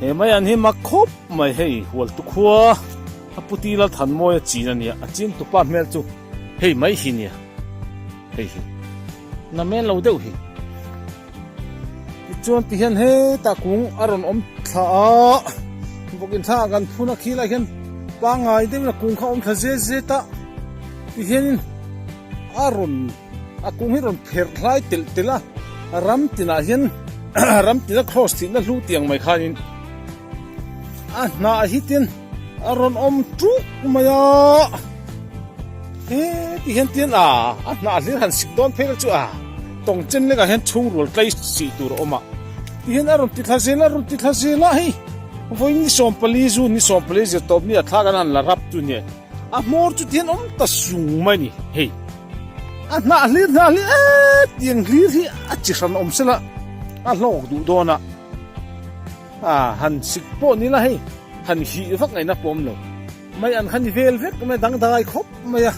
He mai an hi mak khawp mai hei Hualtu khua a puti Lalthanmawia chin a nia, a chin tupa hmel chu hei mai hi nia hei hi na mel lo deuh hi. Tichuan ti hian hetah kung a rawn awm thla a, bawkin thla ah kan phun a khi lai hian pangngai deuhin a kung kha a awm thla zet zet a, ti hianin a rawn a kung hi rawn pherh hlai telh telh a, ram tinah hian ram tina cross thihna hlu tiang mai khanin a hnah hitin a rawn awm ṭuk mai a, he ti hian tin a a hnah hlir han sik dawn phei la chu a tawng chen lekah hian chhungrual tlai sih tur a awm a ti hian a rawn ti thla zel a rawn ti thla zel a hei vawi ni 14 zun ni 14 zir tawp ni a thla kan han la rap chu nia a hmawr chu ti hian awm ta sung mai a ni hei a hnah hlir hnah hlir e tiang hlir hi a chi hran awm sela a hlawk duh dawn a. A han sik pawh ni la hei, han hih vak ngaihna pawh awm lo. Mai an kha ni vel vek mai a, dangdai khawp mai a.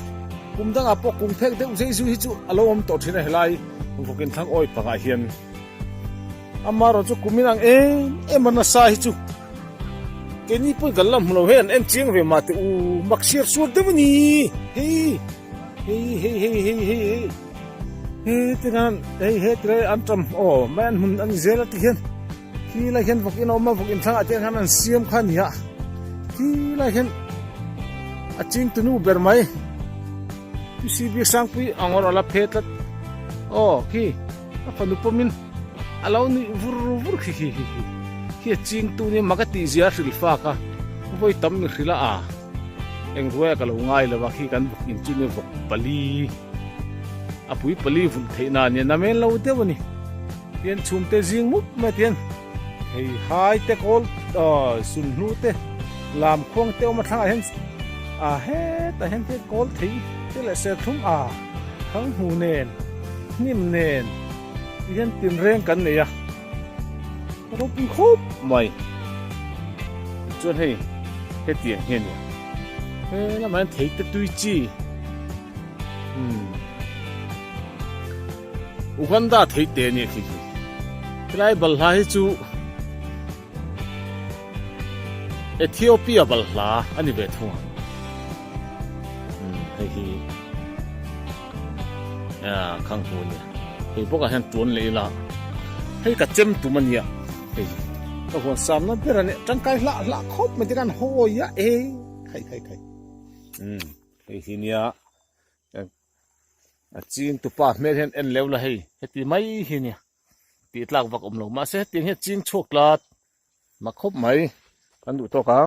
Kum dangah pawh kum phek deuh zei zui hi chu a lo awm tawh thin a helai vawkin thlang awi pangah hian. Amaherawh chu kum inang em em a nasa hi chu keini pawhin kan la hmu lo hei an en chiang ve mah teh u mak siar suar deuh a ni hei hei hei hei hei hei hei he tikhan hei he tilai an tam aw mai an hmun a ni zel a ti hian. Khi lai hian vawk in a awm a, vawk in thlangah te khan an siam kha a ni a, khi lai hian a ching tunu ber mai PCB Sangpui ang erawh a la phe tlat aw khi a fanu pawmin a lo nuih vur vur khi khi khi khi khi a ching tu nia mak a tih zia a hrilh fak a vawi tam mi hrilh a a eng ruai a ka lo ngai lo a khi kan vawk in chu nia vawk pali a pui pali vulh theih na nia namen lo deuh a ni. Tian chhumte zing mup mai tian hei hai te kawl sunhlu te lam khuang te awm a thlangah hian a hetah hian te kawl thei te leh serthlum a thang hmu nen hnim nen ti hian tinreng kan nei a ropui khawp mai chuan hei hetiang hi a ni a he lamah hian thei te tui chi umm. Uganda thei te ania khi khi. Helai balhla hi chu Ethiopia balhla a ni ve thung ang. Hmm, hei hi a khang hmu ania. Hei bawkah hian tuan leh ila. Hei ka chem tum ania. Hei hi ka huan samna ber ania. Tangkai hlah hlah khawp mai te khan hawi a e. Khai khai khai. Hmm, hei hi nia. A ching tupa hmel hian en leu la hei heti mai hi nia tih tlak vak awm lo mahse hetiang hian ching chhuak tlat mak khawp mai kan duh tawk ang.